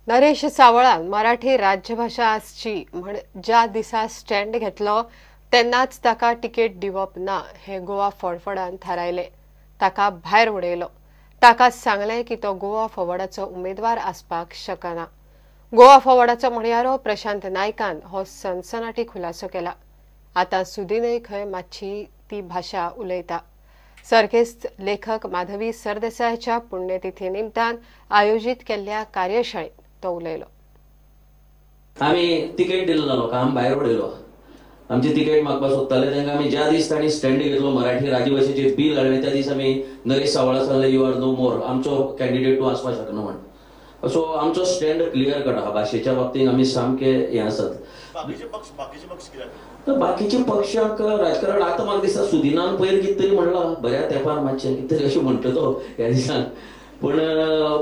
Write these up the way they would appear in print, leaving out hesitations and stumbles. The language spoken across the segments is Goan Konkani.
नरेश सावळान मराठी राज्यभाषा आसची म्हण ज्या दिसा स्टँड घेतलो तेन्नाच ताका तिकेट दिवप ना हे गोवा फॉरवर्डान थारायले। ताका भायर उडयलो। ताका सांगले की तो गोवा फॉरवर्डाचो उमेदवार आसपाक शकना। गोवा फॉरवर्डाचो म्हणयारो प्रशांत नायकान हो सनसनाटी खुलासो केला। आतां सुदीनय खंय मातशी ती भाशा उलयता। सर्गेस्त लेखक माधवी सरदेसायाच्या पुण्यतिथी निमतान आयोजित केल्ल्या कार्यशाळेत तो उलयलो। आमी तिकेट दिलो ना लोकांक, आमी भायर उडयलो। आमची तिकेट मागपाक सोदताले तांकां आमी ज्या दीस तांणी स्टँड घेतलो मराठी राजभाशेचेर बील हाडलें त्या दीस आमी नरेश सावळा सांगलें you are no मोर, आमचो कॅन्डिडेट तूं आसपाक शकना म्हण। सो आमचो स्टँड क्लियर कट आहा भाशेच्या बाबतींत आमी सामके हें आसात। बाकीचे पक्षांक राजकारण आतां म्हाका दिसता सुदिनान पयर कितें तरी म्हणलां बऱ्या तेंपार मातशें कितें तरी अशें म्हणटा तो ह्या दिसान, पूण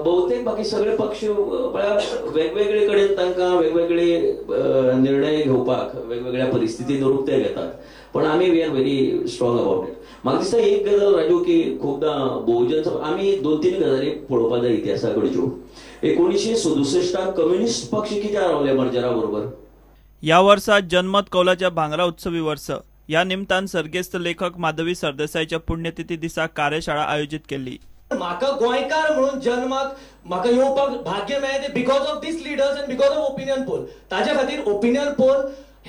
बहुतेक बाकी सगळे पक्ष म्हळ्यार वेगवेगळे कडेन तांकां वेगवेगळे निर्णय घेवपाक वेगवेगळ्या परिस्थितीन रूप ते घेतात, पण आमी we are very strong about it. म्हाका दिसता एक गजाल राजू की खुबदां बहुजन आमी दोन तीन गजाली पळोवपाक जाय इतिहासा कडच्यो। 1967 कम्युनिस्ट पक्ष कित्याक रावले मर्जरा बरोबर। ह्या वर्सा जनमत कौलाच्या भांगरा उत्सवी वर्स ह्या निमतान सर्गेस्त लेखक माधवी सरदेसायच्या पुण्यतिथी दिसा कार्यशाळा आयोजित केल्ली। म्हाका गोंयकार म्हणून जन्माक म्हाका येवपाक भाग्य मेळ्ळें तें because of these leaders and because of opinion poll. ताज्या खातीर opinion poll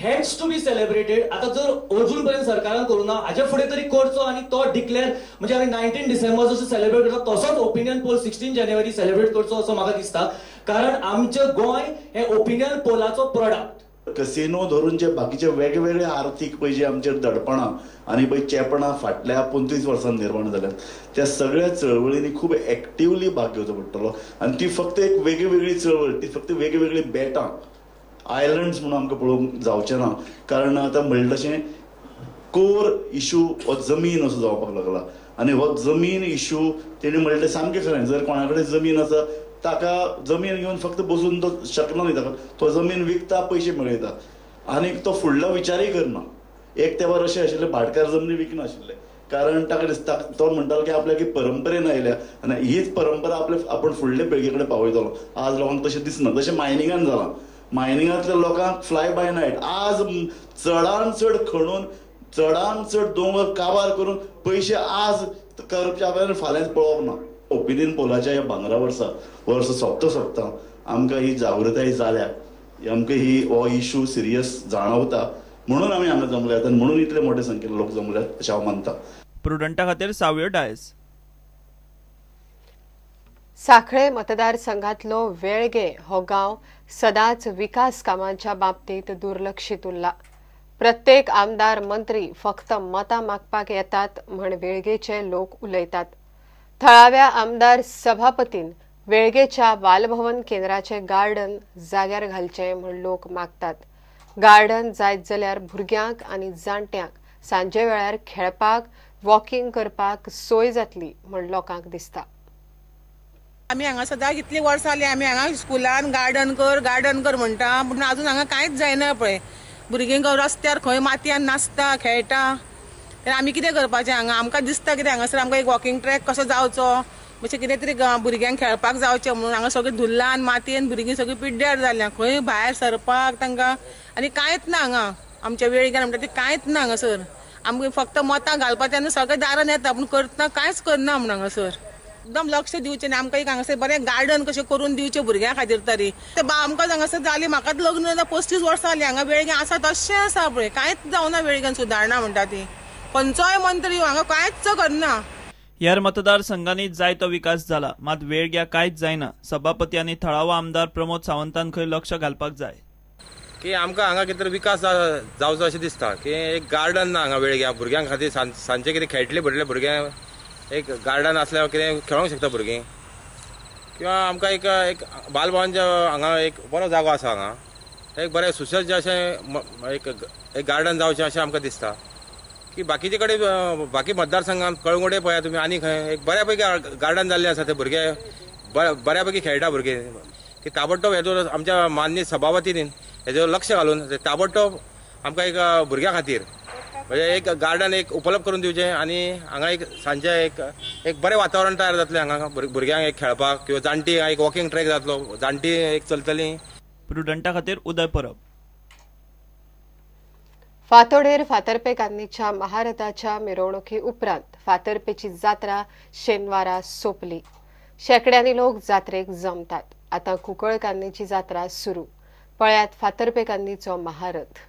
has to be celebrated. आतां जर अजून पर्यंत सरकारान करूं ना हाज्या फुडें तरी करचो आनी तो डिक्लेअर म्हणजे आमी 19 डिसेंबर जसो सेलिब्रेट करता तसोच ओपिनियन पोल 16 जानेवारी सेलिब्रेट करचो असो म्हाका दिसता, कारण आमचें गोंय हें ओपिनियन पोलाचो प्रोडक्ट। कसिनो धरून जे बाकीचे वेगवेगळे आर्थीक पळय जे आमचेर दडपणां आनी पळय चेपणां फाटल्या 25 वर्सांत निर्माण जाल्यात त्या सगळ्या चळवळींनी खूब एक्टिवली भाग घेवचो पडटलो आनी ती फक्त एक वेगळी चळवळ, ती फक्त वेगवेगळी बेटां आयलंड्स म्हणून आमकां पळोवंक जावचें ना, कारण आतां म्हणलें तशें कोर इशू हो जमीन असो जावपाक लागला आनी हो जमीन इशू तेणी म्हणलें तें सामकें खरें। जर कोणा कडेन जमीन आसा ताका जमीन घेवन फक्त बसून तो शकना न्ही, ताका तो जमीन विकता पयशे मेळयता आनी तो फुडलो विचारय करना। एक तेंपार अशें आशिल्लें भाटकार जमनी विकनाशिल्ले, कारण ताका दिसता तो म्हणटालो की आपल्याक ही परंपरेन आयल्या आनी हीच परंपरा आपले आपूण फुडले पिळगे कडेन पावयतलो। आज लोकांक तशें दिसना, तशें मायनिंगान जालां। मायनिंगांतल्या लोकांक फ्लाय बाय नायट आज चडान चड खणून चडान चड दोंगर काबार करून पयशे आज करपचे आपल्याला फाल्यांच पळोवप ना। ओपिनियन पोलाच्या ह्या भांगरा वर्सा वर्स सोंपता सोंपता आमकां ही जागृताय जाल्या, आमकां ही हो इशू सिरियस जाणवता म्हणून आमी हांगा जमल्यात आनी म्हणून इतले मोठे संख्येन लोक जमल्यात अशें हांव मानता। प्रुडंटा खातीर सावयो डायस। साखळे मतदारसंघातलो वेळगे हो गांव सदांच विकास कामांच्या बाबतीत दुर्लक्षित उरला। प्रत्येक आमदार मंत्री फक्त मतां मागपाक येतात म्हण वेळगेचे लोक उलयतात। थळाव्या आमदार सभापतीन वेळगेच्या बालभवन केंद्राचे गार्डन जाग्यार घालचें म्हण लोक मागतात। गार्डन जायत जाल्यार भुरग्यांक आनी जाणट्यांक सांजे वेळार खेळपाक वॉकिंग करपाक सोय जातली म्हण लोकांक दिसता। आमी हांगा सदां कितलीं वर्सां जालीं आमी हांगा स्कुलान गार्डन कर गार्डन कर म्हणटा, पूण आजून हांगा कांयच जायना। पळय भुरगीं रस्त्यार खंय मातयेन नाचता खेळटा, आमी कितें करपाचें हांगा? आमकां दिसता कितें हांगासर आमकां एक वॉकिंग ट्रॅक कसो जावचो, मातशें कितें तरी भुरग्यांक खेळपाक जावचें म्हणून हांगा सगळें धुल्लान मातयेन भुरगीं सगळीं पिड्ड्यार जाल्या, खंय भायर सरपाक तांकां आनी कांयच ना हांगा। आमच्या वेळग्यान म्हणटा तें कांयच ना हांगासर। आमकां फक्त मतां घालपाचें आनी सगळें दारान येता, पूण करतना कांयच करना म्हूण हांगासर एकदम लक्ष दिवचें न्ही। आमकां एक हांगासर बरें गार्डन कशें करून दिवचें भुरग्यां खातीर तरी। ते आमकां हांगासर जाली म्हाकाच लग्न 35 वर्सां जालीं हांगा वेळग्यां आसा तशें आसा पळय, कांयच जावना वेळग्यान सुदारणा म्हणटा ती। खंयचोय मंत्री हांगा कांयच करना। हेर मतदारसंघांनी जायतो विकास जाला, मात वेळग्या कांयच जायना। सभापती आनी थळावो आमदार प्रमोद सावंतान खंय लक्ष घालपाक जाय की आमकां हांगा कितें तरी विकास जावचो अशें दिसता की एक गार्डन ना हांगा वेळग्या भुरग्यां खातीर, सांजचे कितें खेळटले भुरले भुरग्यांक एक गार्डन आसल्यार कितें खेळोंक शकता भुरगीं, किंवा आमकां एक एक बालभवनच्या हांगा एक बरो जागो आसा, हांगा एक बरें सुसज्ज अशें एक एक गार्डन जावचें अशें आमकां दिसता की बाकीचे कडेन बाकी मतदारसंघात कळंगुटे पळया तुमी आनी खंय एक बऱ्या पैकी गार्डन जाल्लें आसा, ते भुरगे बऱ्या पैकी खेळटा भुरगे की ताबडतोब हेजो आमच्या माननीय सभापतीन हेजो लक्ष घालून ताबडतोब आमकां एक भुरग्यां खातीर म्हणजे एक गार्डन एक उपलब्ध करून दिवचें आनी हांगा एक सांजे एक एक बरें वातावरण तयार जातलें हांगा भुरग्यांक एक खेळपाक किंवा जाणटी एक वॉकिंग ट्रॅक जातलो, जाणटी एक चलतली. प्रुडंटा खातीर उदय परब. फातोडेर फातर्पेकान्नीच्या महारथाच्या मिरवणुकी उपरांत फातर्पेची जात्रा शेनवारा सोंपली. शेकड्यांनी लोक जात्रेक जमतात. आता कुंकळकान्नीची जात्रा सुरू. पळयात फातर्पेकान्नीचो महारथ.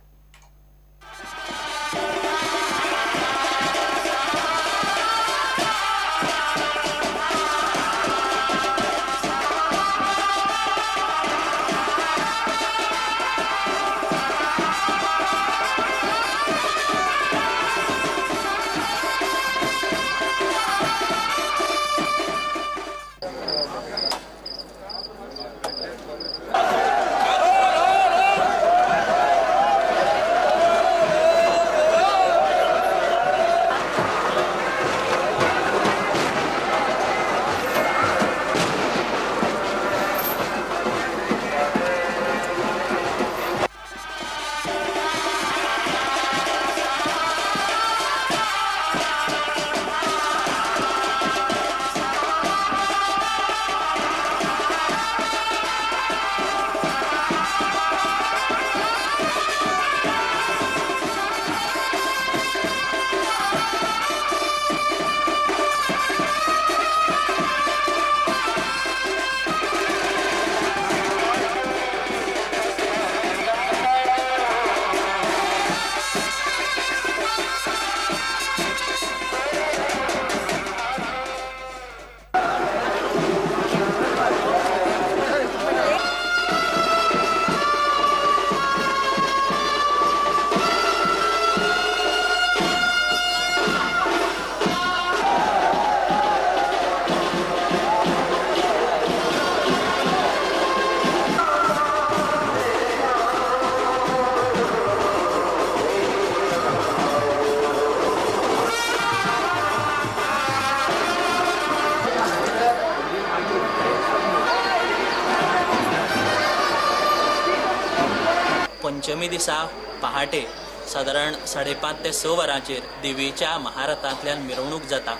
पंचमी दिसा पहाटे सादारण 5:30 ते 6 वरांचेर देवीच्या महारथांतल्यान मिरवणूक जाता,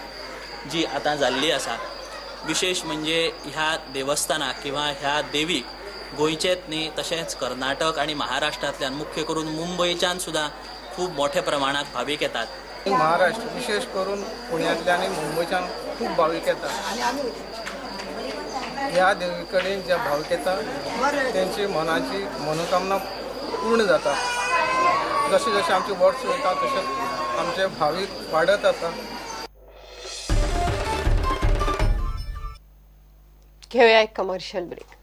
जी आतां जाल्ली आसा. विशेश म्हणजे ह्या देवस्थानाक किंवा ह्या देवीक गोंयचेच न्ही तशेंच कर्नाटक आनी महाराष्ट्रांतल्यान मुख्य करून मुंबयच्यान सुद्दां खूब मोठ्या प्रमाणात भावीक येतात. महाराष्ट्र विशेष करून पुण्यांतल्यान आनी मुंबयच्यान खूब भावीक येतात. ह्या देवी कडेन जे भावीक येतात तेंची मनाची मनोकामना पूर्ण जाता. जशें जशें आमचे वर्स वयता तशें आमचे भावीक वाडत आसा. घेऊया एक कमर्शियल ब्रेक.